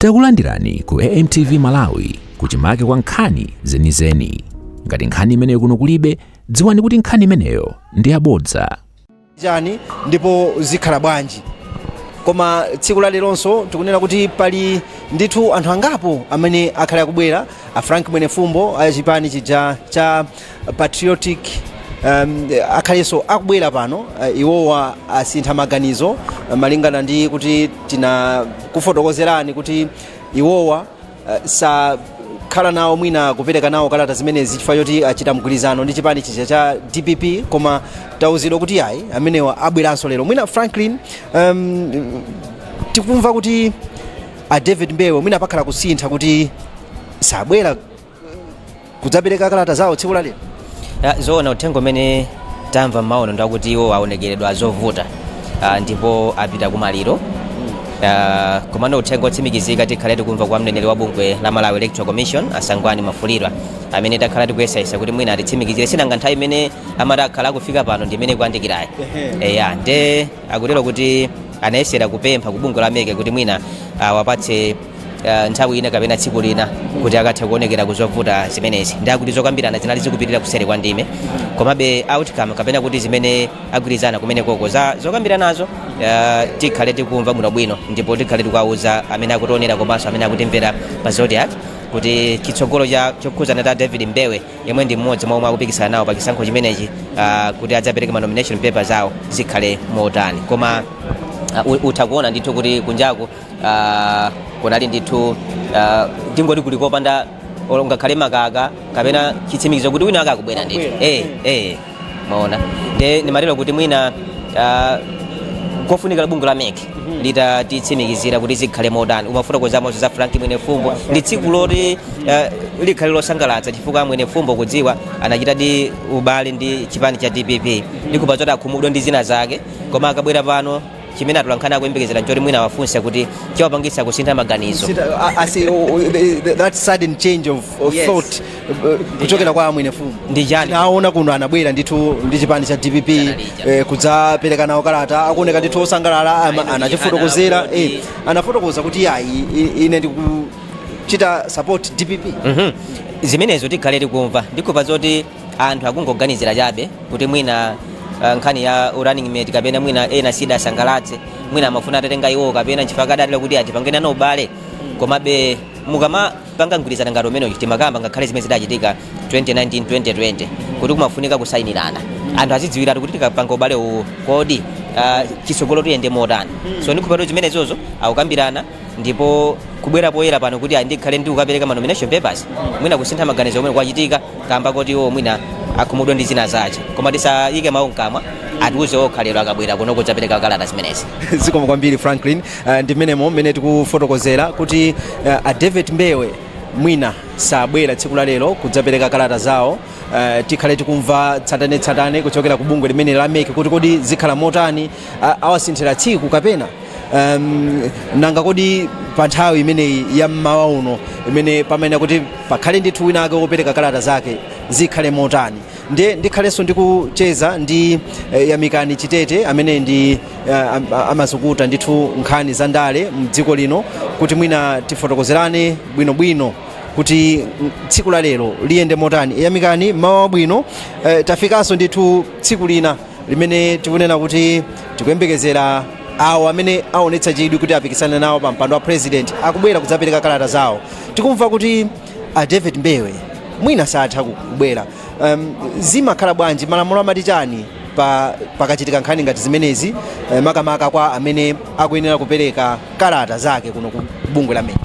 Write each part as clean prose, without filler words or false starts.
Takulandirani ku AMTV Malawi, kuchimake kwa nkhani zenizeni. Ngati nkhani imeneyo kuno kulibe, dziwani kuti nkhani imeneyo ndi yabodza. Chani ndipo zikhala bwanji? Koma tsiku la leronso tikunena kuti pali ndithu anthu angapo amene akhale akubwera. A Frank Mwenefumbo a chipani chija cha Patriotic akhalenso akubwera pano. Iwowa asintha maganizo malingana ndi kuti tinakufotokozerani kuti iwowa sakhala nawo mwina kupereka nawo kalata zimenezi chifukwa choti achita mgwirizano ndi chipani chija cha DPP, koma tauzidwa kuti ayi, amenewa abweranso lero. Mwina Franklin, tikumva kuti a David Mbewe mwina pakhala kusintha kuti sabwera kudzapereka kalata zawo tsiku la lero. Ya, zoona, uthenga umene tamva mmaono ndakuti iwo aonekeredwa zovuta ndipo apita kumaliro. Komano uthenga otsimikizika tikhale tikumva kwa mneneri wa bungwe la Malawi Electoral Commission, Asangwani Mwafulirwa, amene takhala tikuyesayesa kuti mwina atitsimikizire. Sinanga nthawi imene amati akhala akufika pano ndi imene ikuyandikirayi. Eya, nde akutero kuti anayesera kupempha ku bungwe la MEC kuti mwina awapatse nthawi ina kapena tsiku lina kuti akathe kuonekera kuzovuta zimenezi. Ndi akuti zokambirana zinali zikupitirira kuseri kwa ndime, komabe outcome kapena kuti zimene agwirizana kumene koko za zokambiranazo tikhale tikumva bwinobwino, ndipo tikhale tikuwauza amene akutionera komanso amene akutimvera pa Zodiak kuti chitsogolo cha chokhuzana ta David Mbewe, yemwe ndi mmodzi mwa omwe akupikisana nawo pa chisankho chimenechi, kuti adzapereke ma nomination papers awo, zikhale motani. Koma utha kuona ndithu kuti kunjaku kunali ndithu ndingoti kuli kopanda olo ngakhale makaka kapena chitsimikizo kuti wina akakubwera ndithu. Maona, nde ndimatero kuti mwina kofunika bungwe la MEC litatitsimikizira kuti zikhale motani. Umafotokozamonso za Frank Mwenefumbo. Ndi tsiku loti likhale losangalatsa chifukwa Mwenefumbo kudziwa anachitadi ubale ndi chipani cha DPP, ndikupa zoti akhumudwa ndi zina zake, koma akabwera pano chimene atolankhani akuyembekezera nchoti mwina awafunse kuti chawapangitsa kusintha maganizo. Asi, that sudden change of thought kuchokera kwa Mwenefumbo ndi chani? Naona kuno anabwera ndithu ndi chipani cha DPP Analija. Kudzapereka nawo kalata, akuoneka ndithu osangalala, anachifotokozera. Anafotokoza kuti ayi, ine ndikuchita support DPP. Zimenezo tikhale tikumva. Ndikupa zoti anthu akungoganizira chabe kuti mwina nkhani ya running mate kapena mwina ena sidasangalatse, mwina amafuna atatenga iwo kapena nchifukwa kadatira kuti atipangene nawo ubale. Komabe mukamapanga mgwirizano ngati umenewu, timakamba ngakhale zimene zidachitika 2019, 2020, kuti kumafunika kusayinirana, anthu azidziwiratu kuti tikapanga ubale uwu kodi chitsogolo tuyende motani. So ndikupa kuti zimenezozo akukambirana, ndipo kubwera poyera pano kuti andikhale ndi kukapereka ma nomination papers, mwina kusintha maganizo omwe kwachitika kamba kuti iwo mwina akhumudwa ndi zina zace, koma tisayike mawu mkamwa, atiuze okha lero akabwera kuno kudzapereka kalata zimenezi. Zikomo kwambiri, Franklin. Ndi mmenemo mmene tikufotokozera kuti a David Mbewe mwina sabwera tsiku la lero kudzapereka kalata zawo. Tikhale tikumva tsatanetsatane kuchokera ku bungwe limene la MEC kuti kodi zikhala motani, awasinthira tsiku kapena nanga kodi pa nthawi imeneyi ya mmawa uno imene pamene kuti pakhale ndithu wina ake wopereka kalata zake zikhale motani. Ndiye ndikhalenso ndikucheza ndi Yamikani Chitete amene ndi amazukuta ndithu nkhani za ndale mdziko lino kuti mwina tifotokozerane bwinobwino kuti tsiku la lero liyende motani. Yamikani, mmawa wabwino. Tafikanso ndithu tsiku lina limene tikunena kuti tikuyembekezera awo amene aonetsa chidwi kuti apikisane nawo pa mpando wa president akubwera kudzapereka kalata zawo. Tikumva kuti a David Mbewe mwina satha kubwera. Zimakhala bwanji? Malamulo amati chani pa pakachitika nkhani ngati zimenezi, makamaka kwa amene akuyenera kupereka kalata zake kuno ku bungwe la MEC?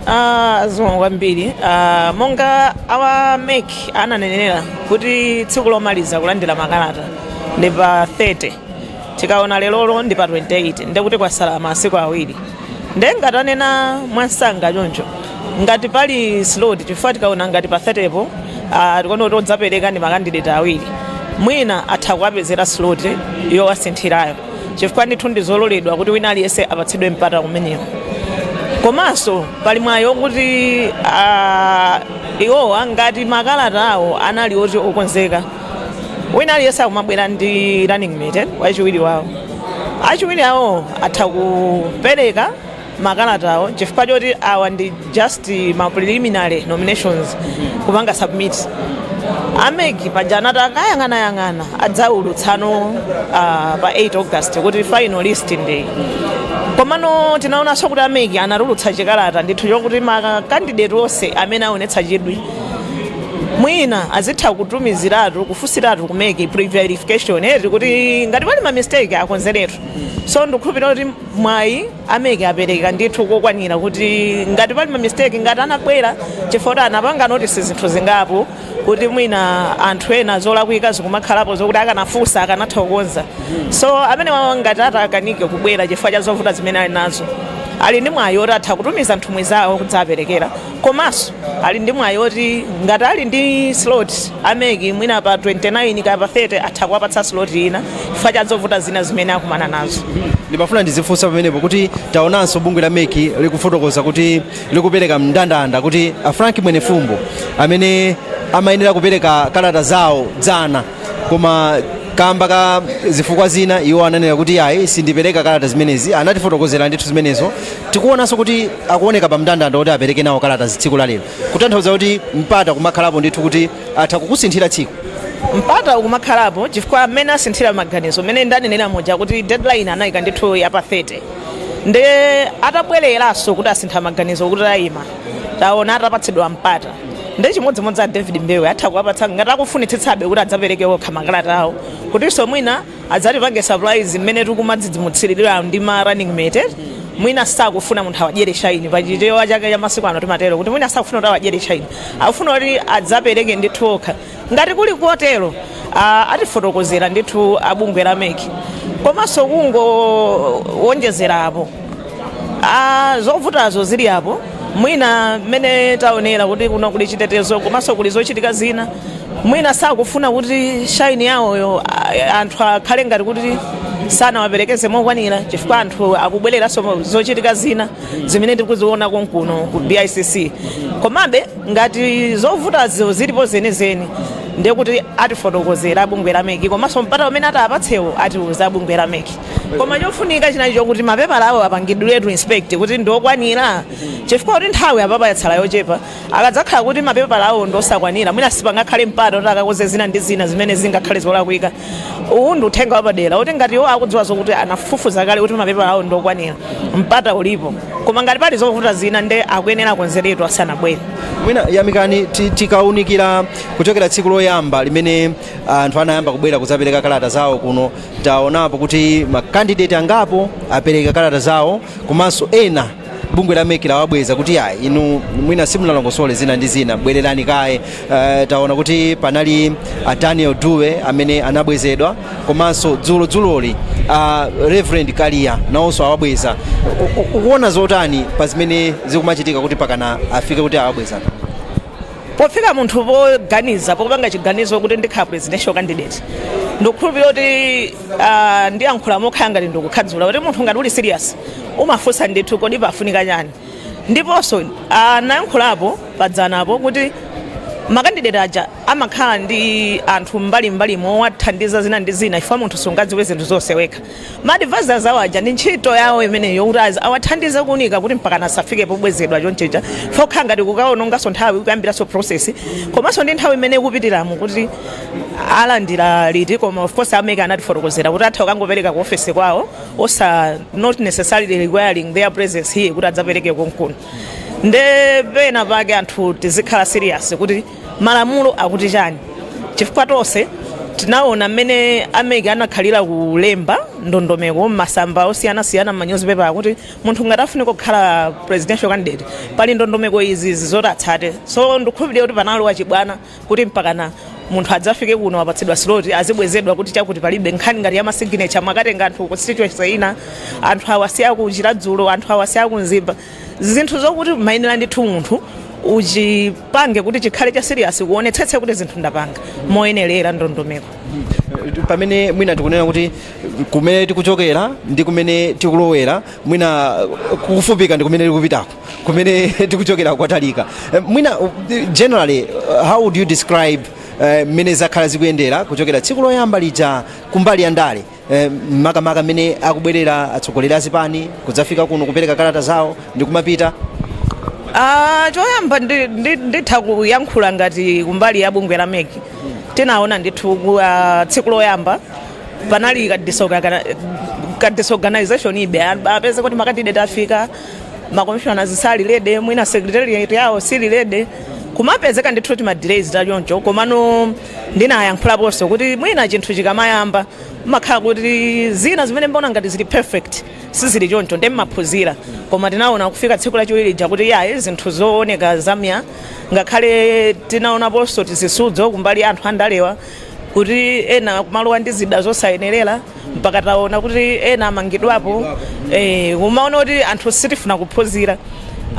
Ah, zikomo kwambiri. Monga awa MEC ananenera kuti tsiku lomaliza kulandira makalata ndi pa 30, tikaona lerolo ndi pa 28, ndekuti kwasala masiku 2. Nde ngati anena mwansanga choncho, ngati pali slot, chifukwa tikaona ngati pa 30 po tikuona kuti odzapereka ndi ma candidate awiri, mwina atha kuwapezera slot yowasinthirayo, chifukwa ndithu ndi zololedwa kuti wina aliyense apatsidwe mpata kumenewo. Komanso pali mwayi wokuti iwowa ngati makalata awo anali oti okonzeka, wina aliyense akumabwera ndi running mate wachiwiri wawo, achiwiri awo atha kupereka. Makalatawo, chifukwa choti awa ndi just ma preliminary nominations kupanga submit, a MEC paja anati akayang'anayang'ana adzaulutsano pa 8 August kuti final list ndi. Komano tinaonanso kuti a MEC anatulutsa chikalata ndithu chokuti ma candidate onse amene aonetsa chidwi mwina azitha kutumiziratu, kufunsiratu ku MEC pre-verification eti, kuti ngati pali ma mistake akonzeretu. So ndikukhulupirira kuti mwayi a MEC apereka ndithu kokwanira kuti ngati pali ma mistake, ngati anabwera, chifukwa kuti anapanga notice zinthu zingapo kuti mwina anthu ena zolakwika zikumakhalapo zokuti akanafunsa akanatha kukonza. So amene wawa ngati atakanike kubwera chifukwa cha zovuta zimene ali nazo, ali ndi mwayi oti atha kutumiza nthumwi zawo kudzaperekera. Komanso ali ndi mwayi oti ngati ali ndi slot a MEC mwina pa 29 kaya pa 30, atha kuwapatsa slot ina chifukwa cha zovuta zina zimene akumana nazo. Ndimafuna ndizifunsa pamenepo kuti taonanso bungwe la MEC likufotokoza kuti likupereka mndandanda kuti a Frank Mwenefumbo amene amayenera kupereka kalata zawo dzana, koma kamba ka zifukwa zina iwo ananena kuti ayi, sindipereka kalata zimenezi, anatifotokozera ndithu zimenezo. Tikuonanso kuti akuoneka pa mndandanda kuti apereke nawo kalata tsiku la lero, kutanthauza kuti mpata kumakhalapo ndithu kuti atha kukusinthira tsiku. Mpata ukumakhalapo chifukwa mmene asinthira maganizo, mmene ndanenera muja kuti deadline anayika ndithu ya pa 30, nde atabwereranso kuti asintha maganizo kuti ayima, taona atapatsidwa mpata. Ndi chimodzimodzi a David Mbewe, atha kuwapatsa ngati akufunitsitsabe kuti adzapereke okha makalata awo, kutinso mwina adzatipange surprise mmene tikumadzidzimutsirira ndi ma running mate. Mwina sakufuna munthu awadyere shine, pachichewa chake cha masiku ano timatero kuti mwina sakufuna kuti awadyere shine, akufuna kuti adzapereke ndithu okha. Ngati kuli kotero, atifotokozera ndithu abungwe la MEC. Komanso kungowonjezera apo, zovutazo zili apo, mwina mmene taonera kuti kuno kuli chitetezo komanso kuli zochitika zina, mwina sakufuna kuti shine yawoyo anthu akhale ngati kuti sanawaperekeze mokwanira, chifukwa anthu akubwereranso zochitika zina zimene tikuziona konkuno ku BICC. Komabe ngati zovutazo zilipo zenizeni, ndiye kuti atifotokozera bungwe la MEC, komanso mpata umene atapatsewo atiuza bungwe la MEC. Koma chofunika chinachi chokuti mapepala awo apangidwiretu inspect kuti ndiokwanira, chifukwa kuti nthawi apapa yatsala yochepa. Akadzakhala kuti mapepala awo ndosakwanira, mwina sipangakhale mpata kuti akakoze zina ndi zina zimene zingakhale zolakwika. Uwu ndi uthenga wapadera kuti ngati iwo akudziwa zokuti anafufuza kale kuti mapepala awo ndokwanira, mpata ulipo. Koma ngati pali zovuta zina, nde akuyenera akonzeretu asanabwere. Mwina Yamikani, tikaunikira kuchokera tsiku loyamba limene anthu anayamba kubwera kudzapereka kalata zawo kuno, taonapo kuti ma candidate angapo apereka kalata zawo, komanso ena bungwe la MEC lawabweza kuti ayi, inu mwina simunalongosole zina ndi zina, bwererani kaye. Taona kuti panali Daniel Dube amene anabwezedwa, komanso dzulo dzuloli Reverend Kalia nawonso awabweza. Ukuona zotani pa zimene zikumachitika kuti pakana afike kuti awabweza? Pofika munthu poganiza, popanga chiganizo kuti ndikhala presidential candidate, ndikukhulupirira kuti ndiyankhula mokhala ngati ndikukhadzula, kuti munthu ngati uli serious umafunsa ndithu, kodi pafunika chani? Ndiponso anayankhulapo padzanapo kuti ma candidate aja amakhala ndi anthu mbalimbali mowathandiza zina ndi zina, chifukwa munthu sungadziwe zinthu zonse wekha. Ma advisors awo aja ndi ntchito yawo imeneyo kuti awathandize kuunika kuti mpakana asafike pobwezedwa chonchecha, fokha ngati kukaononganso nthawi kuyambiranso process, komanso ndi nthawi imene ikupitiramo kuti alandira liti. Koma of course a MEC anatifotokozera kuti atha kukangopereka ku office kwawo, osa not necessarily requiring their presence here kuti adzapereke konkuno. Nde pena pake anthu tizikhala serious kuti malamulo akuti chani, chifukwa tonse tinaona mmene a MEC anakhalira kulemba ndondomeko m'masamba osiyanasiyana m'manyuzipepa akuti munthu ngati afunika kukhala presidential candidate pali ndondomeko izi zoti atsate. So ndikukhulupirira kuti panalowa chibwana kuti mpakana munthu adzafike kuno, wapatsidwa slot, azibwezedwa kuti chakuti palibe. Nkhani ngati ya ma signature, mwakatenga anthu constituency ina, anthu awasiya ku Chiradzulo, anthu awasiya ku Mzimba, zinthu zokuti mayenera ndithu munthu uchipange kuti chikhale cha serious, kuonetsetse kuti zinthu ndapanga moyenerera ndondomeko. Pamene mwina tikunena kuti kumene tikuchokera ndi kumene tikulowera mwina kukufupika ndi kumene tikupitako, kumene tikuchokera kwatalika. Mwina generally, how would you describe mmene zakhala zikuyendera kuchokera tsiku loyamba lija kumbali ya ndale? Makamaka mmene akubwerera atsogoleri azipani kudzafika kuno kupereka kalata zawo ndi kumapita. Choyamba nditha kuyankhula ngati kumbali ya bungwe la MEC. Tinaona ndithu tsiku loyamba panali ka disorganization ibe, apeze kuti macandidate afika, macommissioners sali ready, mwina secretariat yawo sili ready, kumapezeka ndithu kuti ma delays tachoncho. Komano ndinayankhulaponso kuti mwina chinthu chikamayamba makhala kuti zina zimene mbona ngati zili perfect sizili choncho, ndi mmaphunzira. Koma tinaona kufika tsiku lachiwiri lija kuti yayi, zinthu zooneka zamya, ngakhale tinaonaponso tizisudzo kumbali anthu andalewa kuti ena kumalowa ndi zida zosayenerera, mpaka taona kuti ena amangidwapo. Kumaona kuti anthu sitifuna kuphunzira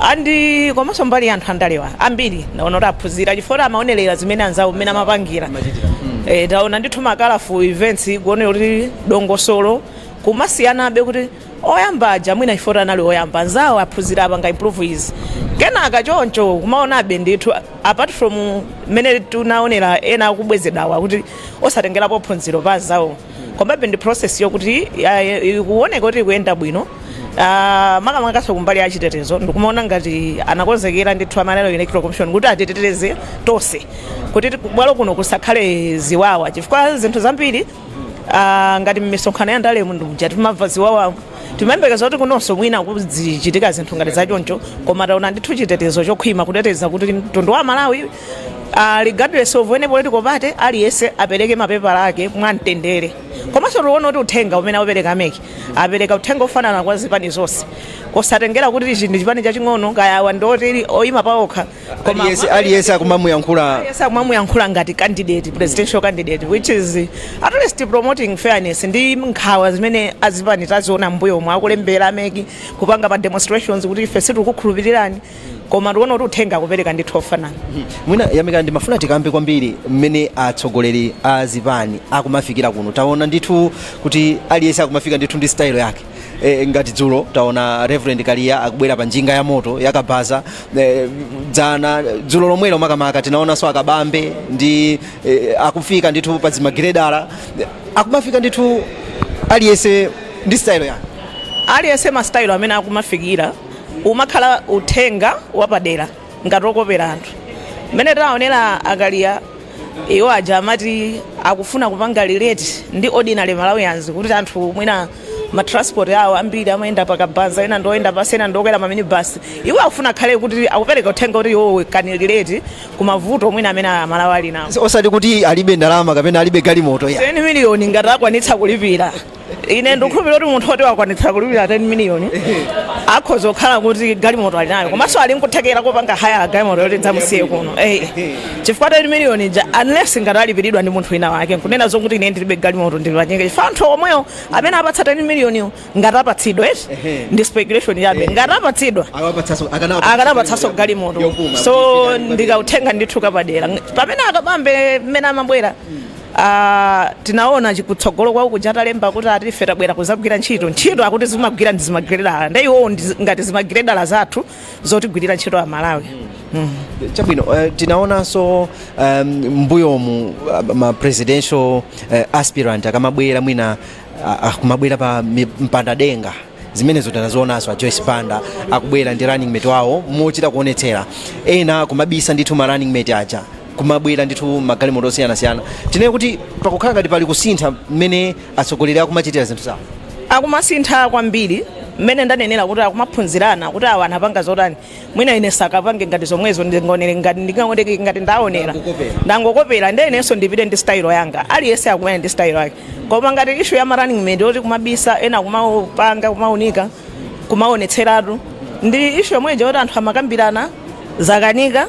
andi. Komanso mbali ya anthu andalewa ambiri ndaona kuti aphunzira chifukwa amaonerera zimene anzawo mmene amapangira. Taona ndithu ma colourful events, kuonera kuti dongosolo kumasiyanabe, kuti oyamba aja mwina chifukwa anali oyamba, anzawo aphunzira, apanga improve izi. Kenaka choncho kumaonabe ndithu, apart from mmene tinaonera ena akubwezedwawa kuti osatengerapo phunziro pa anzawo, komabe ndi process yokuti ikuoneka kuti ikuyenda bwino. Makamakaso kumbali ya chitetezo ndikumaona ngati anakonzekera ndithu a Malawi Electoral Commission kuti atiteteze tonse, kuti kubwalo kuno kusakhale ziwawa, chifukwa zinthu zambiri ngati mmisonkhano ya ndale muja timamva ziwawa, timayembekeza kuti kunonso mwina kuzichitika zinthu ngati zachoncho. Koma taona ndithu chitetezo chokhwima kuteteza kuti mtundu wa Malawi, regardless of any political party, aliyense apereke mapepala ake mwamtendere. Komanso tiona kuti uthenga umene apereka MEC, apereka uthenga ofanana kwa zipani zonse, kusatengera kuti ichi ndi chipani chaching'ono, kaya ndoti oyima paokha. Koma Aliyense akumamuyankhula. Aliyense akumamuyankhula ngati candidate, presidential candidate, which is at least promoting fairness ndi nkhawa zimene azipani taziona mbuyo omwe akulembera a MEC, kupanga pa demonstrations kuti ife sitikukhulupirirani. Koma tiona kuti uthenga akupereka ndithu ofanana. Mwina Yamika, ndimafuna tikambe kwambiri mmene atsogoleri a zipani akumafikira kuno. Taona ndithu kuti aliyense akumafika ndithu ndi style yake. Ngati dzulo taona Reverend Kalia akubwera pa njinga ya moto yakabaza. Dzana, dzulo lomwelo makamaka, tinaonanso Akabambe ndi akufika ndithu pa zimagiredala. Akumafika ndithu aliyense ndi style yake. Aliyense ma style amene akumafikira umakhala uthenga wapadera ngati okopera anthu. Mmene taonera Akalia, iwo aja amati akufuna kupanga relate ndi ordinary Malawians, kuti anthu mwina ma transport awo ambiri amayenda pakabaza, ena ndoyenda pasi, ena ndokwera ma minibus. Iwo akufuna akhale kuti akupereka uthenga kuti iwo can relate kumavuto mwina amene Amalawi ali nawo. Osati kuti alibe ndalama kapena alibe galimoto ya. 10 miliyoni ngati akwanitsa kulipira, ine ndikukhulupirira kuti munthu oti wakwanitsa kulipira 10 miliyoni akhoza kukhala kuti galimoto ali nayo, komanso ali nkuthekera kopanga hire galimoto yoti dzamusiye kuno. Chifukwa 10 miliyoni ja, unless ngati alipiridwa ndi munthu wina wake nkunena zokuti ine ndilibe galimoto ndipanyeke, chifukwa anthu omweyo amene apatsa 10 miliyoniyo, ngati apatsidwa eti, ndi speculation yabe, ngati apatsidwa akanapatsanso galimoto. So ndikauthenga ndithu kapadera. Pamene Akabambe mmene amabwera, tinaona kutsogolo kwawo kuja talemba kuti ati ife tabwera kuzagwira ntchito, ntchito akuti zimagwira ndi zimagiredala, ndi iwowo ngati zimagiredala zathu zotigwirira ntchito a Malawi. Chabwino, tinaonanso mbuyomu ma presidential aspirant akamabwera, mwina akumabwera pa mpandadenga. Zimenezo tinazionanso a Joyce Banda akubwera ndi running mate wawo mochita kuonetsera, ena kumabisa ndithu ma running mate aja, kumabwera ndithu magalimoto osiyanasiyana. Tinene kuti pakukhala ngati pali kusintha mmene atsogoleri akumachitira zinthu zawo? Akumasintha kwambiri. Mmene ndanenera kuti akumaphunzirana kuti awa anapanga zotani, mwina ine sakapange ngati zomwezo, ndingaonere ngati ndingaoneke ngati ndaonera. Ndangokopera. Ndangokopera, ndi inenso ndipite ndi style yanga. Aliyense akumene ndi style yake. Koma ngati issue ya ma running mate oti kumabisa, ena kumapanga kumaunika, kumaonetseratu, ndi issue yomweja kuti anthu amakambirana zakanika.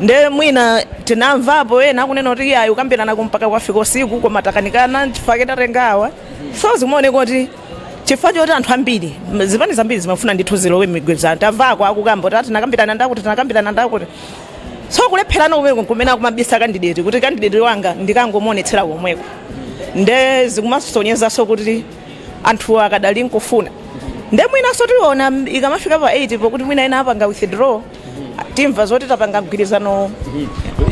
Nde mwina tinamvapo ena akunena kuti iyayi, kukambirana kumpaka kwafika usiku, koma takanikana, chifukwa tatenga awa. So zimaoneka kuti chifukwa choti anthu ambiri, zipani zambiri zimafuna ndithu zilowe m'migwirizano. Tamvako akukamba kuti tinakambirana ndakuti, tinakambirana ndakuti. So kulepherana kumene kumene akumabisa candidate, kuti candidate wanga ndikangomuonetsera komweko, nde zikumasonyezanso kuti anthu akadali nkufuna. Nde mwinanso tiona ikamafika pa 8 pokuti mwina ena apanga withdraw, timva zoti tapanga mgwirizano.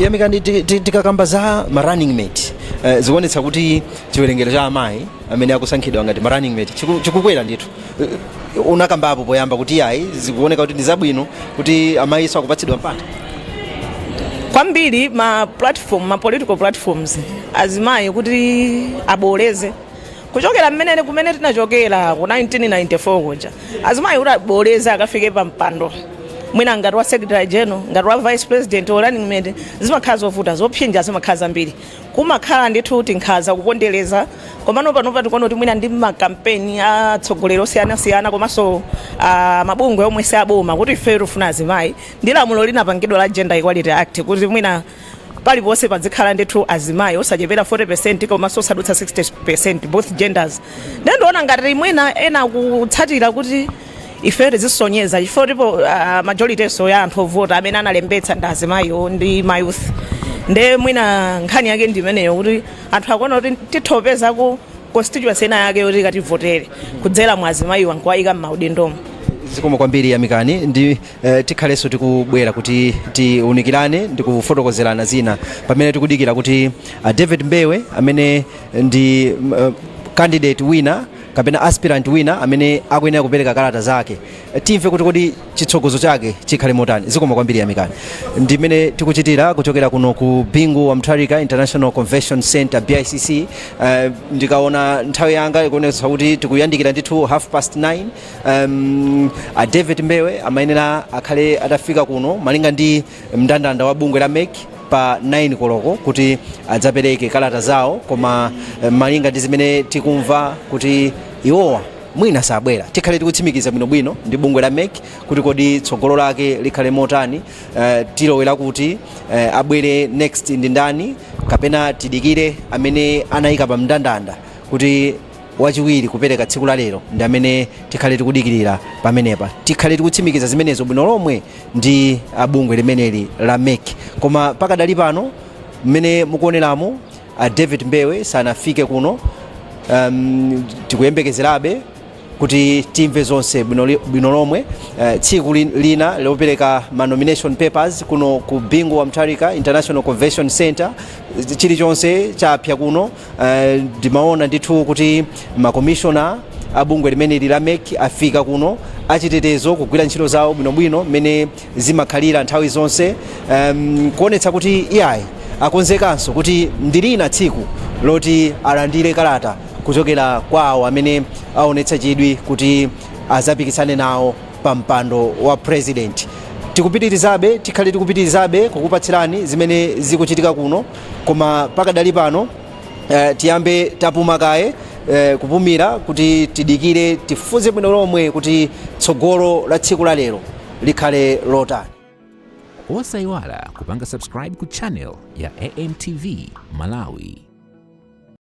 Yamikani, tikakamba za ma running mate, Zikuonetsa kuti chiwerengero cha amayi amene akusankhidwa ngati ma running mate chikukwera ndithu. Unakambapo poyamba kuti ayi, zikuoneka kuti ndi zabwino kuti amayiso akupatsidwa mpata. Kwambiri ma platform, ma political platforms, azimayi kuti aboleze kuchokera mmene kumene tinachokera ku 1994 kuja, azimayi kuti aboleze akafike pa mpando mwina ngati wa secretary general, ngati wa vice president or running mate, zimakhala zovuta, zopsinja zimakhala zambiri, kumakhala ndithu tinkhaza, kupondereza. Komano panopa tikuona kuti mwina ndi makampeni atsogoleri osiyanasiyana komanso mabungwe omwe si aboma kuti ife tifuna azimayi, ndi lamulo linapangidwa la Gender Equality Act kuti mwina paliponse pazikhala ndithu azimayi osachepera 40% komanso osadutsa 60%, both genders. Ndiona ngati mwina ena kutsatira kuti ife tizisonyeza, chifukwa tipo majority so ya anthu ovota amene analembetsa ndi azimayiwo ndi ma youth. Nde mwina nkhani yake ndi imeneyo, kuti anthu akuona kuti tithopezako constituency ina yake yoti ikativotere kudzera mwa azimayiwa nkuwayika m'maudindomo. Zikomo kwambiri, Yamikani. Ndi tikhalenso tikubwera kuti tiunikirane ndi kufotokozerana zina pamene tikudikira kuti David Mbewe, amene ndi candidate wina kapena aspirant wina amene akuyenera kupereka kalata zake, timve kuti kodi chitsogozo chake chikhale motani. Zikomo kwambiri, Yamikani. Ndimene tikuchitira kuchokera kuno ku Bingu wa Mutharika International Convention Center, BICC. Ndikaona nthawi yanga ikuonetsa kuti tikuyandikira ndithu 9:30. A David Mbewe amayenera akhale atafika kuno malinga ndi mndandanda wa bungwe la MEC pa 9 koloko kuti adzapereke kalata zawo, koma malinga ndi zimene tikumva kuti iwowa mwina sabwera. Tikhale tikutsimikiza bwinobwino ndi bungwe la MEC kuti kodi tsogolo lake likhale motani, tilowera kuti abwere next ndi ndani, kapena tidikire amene anayika pa mndandanda kuti wachiwiri kupereka tsiku la lero ndi amene tikhale tikudikirira pamenepa. Tikhale tikutsimikiza zimenezo bwino lomwe ndi abungwe limeneli la MEC. Koma pakadali pano, mmene mukuoneramo, a David Mbewe sanafike kuno. Tikuyembekezerabe kuti timve zonse bwino lomwe. Tsiku lina lopereka ma nomination papers kuno ku Bingu wa Mutharika International Convention Center, chilichonse chapya kuno. Ndimaona ndithu kuti makomishona abungwe limeneli la MEC afika kuno, achitetezo kugwira ntchito zawo bwinobwino mmene zimakhalira nthawi zonse, kuonetsa kuti iyayi, akonzekanso kuti ndilina tsiku loti alandire kalata kuchokera kwa awo amene aonetsa chidwi kuti azapikisane nawo pa mpando wa president. Tikupitirizabe, tikhale tikupitirizabe kukupatsirani zimene zikuchitika kuno, koma pakadali pano tiyambe tapuma kaye, kupumira kuti tidikire, tifunse bwino lomwe kuti tsogolo la tsiku la lero likhale lotani. Osayiwala kupanga subscribe ku channel ya AMTV Malawi.